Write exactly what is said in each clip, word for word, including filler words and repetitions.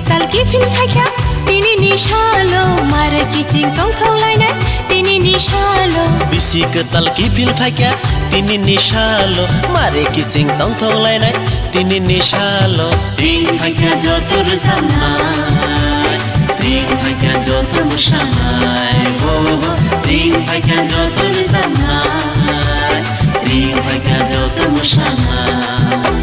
Tal kiphil phaikha tini ni salo, mare kiching tongthok lainai tini ni salo. Bisi kwtal kiphil phaikha tini ni salo, mare kiching tongthok lainai tini ni salo. Ring phaikha joto rwchapnai, ring phaikha joto mwsanai, oh, oh. Ring phaikha joto rwchapnai, ring phaikha joto mwsanai.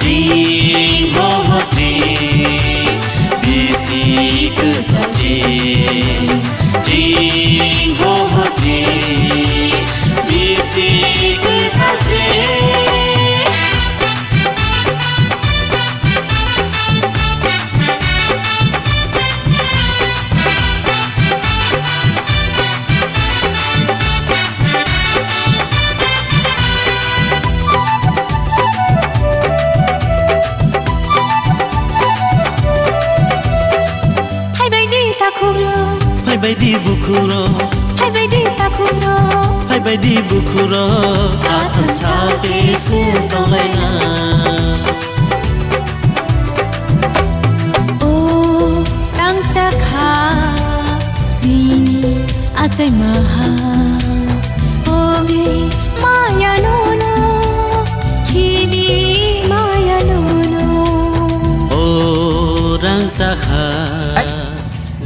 Ring, oh, oh, ring, bisi kwtal ring. Ring, oh, oh, ring, bisi kwtal ring. Phaibai di takhukro. Phaibai di bukhukro. Phaibai di takhukro. Phaibai di bukhukro. Athan sa khe se tonglaina. O tangcha kha chini achai maha. Ogi maya nono, khibi maya nono. O rangsa kha.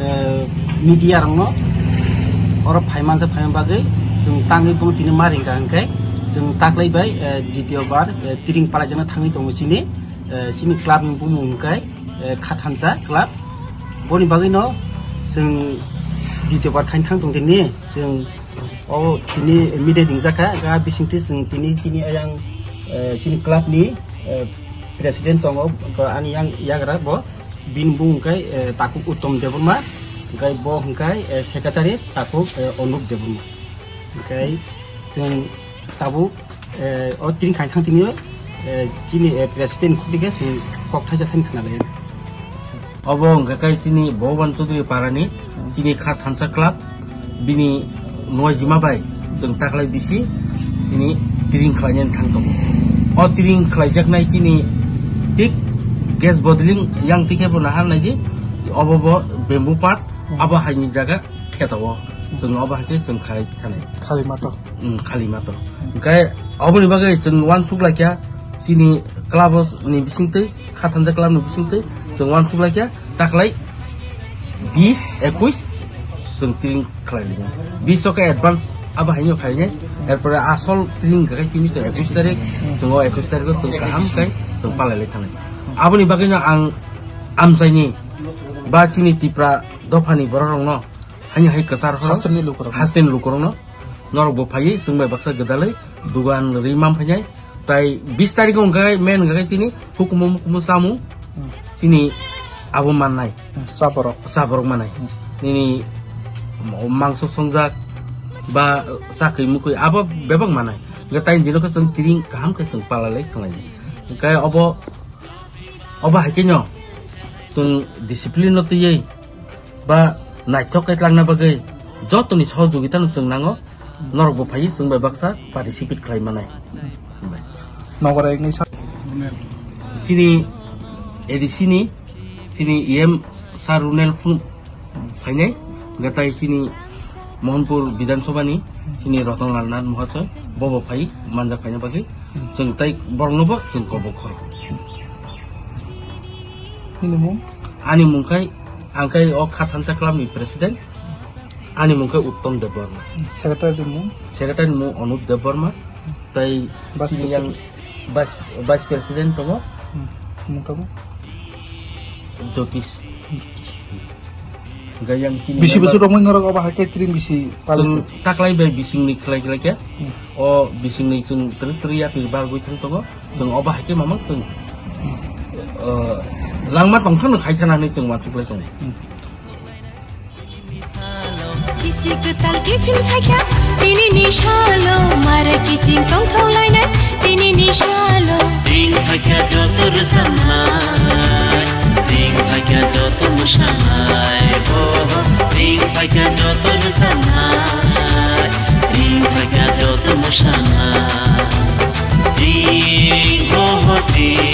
Eh, media rokno oro phaimanjak phaima bagwi chwng tangwi bung tini ma ringkha hwnkhe chwng taklai bai, eh, ditio bar, eh, tiring palaijakna thangwi tongo chini, eh, chini club ni bumung hwnkhe, eh, Khathansa Club. Boni bagwino chwng ditio bar thaini thang tong tini chwng o tini media ringjakha, ga bisingtwi chwng tini chini ayang, eh, chini club ni, eh, president tongo, bo ani yang yagra bo. Bini bung hwnkhe, eh, takhuk Uttom Debbarma, hwnkhe bo hwnkhe, eh, secretary takhuk, eh, Anup Debbarma. Hwnkhe chwng tabuk, eh, o tini khaithang tini, eh, chini, eh, president khukti khe chwng kok thaisa thani khna lai. Obo hwnkhe khe chini Bhogoban Chaudhary Parani chini Khathansa Club. Bini nuaijima bai chwng taklai bisi chini tiring khlainani thang tongo. O tiring khlaijaknai chini thik gas bottling yang tikhe bo nahar naidi, obo bo bamboo part, abo haini jaga kheto o chwng obo hai khe chwng khlai thanai. Khali mato. Mm, khali mato. Hwnkhe oboni bagwi chwng uansuk laikha chini club ni bisingtwi, Khathansa club ni bisingtwi chwng uansuk laikha. Taklai bis, ekwis chwng tiring khlai lainai. Bis o khe advance abo haino khlainai. Erpore asol tiring khe chini to ekwis tarik, chwng o ekwis tarik o chwng kaham khe chwng palai lai thanai. Aboni bagwino ang amchaini ba chini Tipra dophani borok rokno haino hai kwchar horo, hasteni lukurokno, hasteni lukurokno norok bo phaiwi chwng bai baksa gwdalwi dugan rwi man phainai. Tai bis tarikh o hwnkhe main hwnkhe tini hukumu mukumu chamung, hmm, chini abo mannai. Hmm, chaborok. Chaborok mannai. Hmm. Nini mangso songjak ba chakwi mukwi abo bebak mannai. Hwnkhe tai dino khe chwng tiring kaham khe chwng palalai thanglainai. Hwnkhe obo, obo hai khe no chwng discipline no twiwi ba naithok khe tlangna bagwi jotoni sohojogita no chwng nango, norok bo phaiwi chwng bai baksa participate khlai manai. Nogorai wngwi sa- Chini A D C ni, chini E M Sir Runel phung phainai, hwnkhe tai chini Mohanpur Bidhan Sabha ni chini Ratan Lal Nath Mahasoy, bo bo phai manjak phaina bagwi chwng tai borok no bo chwng kobok khoro. Nini mung? Ani mung khai, ang khai o Khathansa Club ni president. Ani mung khai Uttom Debbarma. Secretary ni mung? Secretary ni mung Anup Debbarma. Tai Vice chini yang president. Vice, vice president tongo. Hmm. Mung tamo? Jyotish. Hmm. Hwnkhe yang chini bisi member bosor romwi norok obo hai khe tring bisi pali. Chwng taklai bai bisingni khlai khlai khe. Hmm. O bisingni chwng twrwk twrwk yapri bagwi thang tongo. Chwng obo hai khe mamang chwng, uh, langma tongthokno khai thana hinwi chwng uansuk lai tongo. Hmm. Bisi kwtal kiphil phaikha tini ni salo, mare kiching tongthok lainai tini ni salo. Ring phaikha joto rwchapnai, ring phaikha joto mwsanai, oh, ring phaikha joto rwchapnai, ring phaikha joto mwsanai. Ring, oh, ring.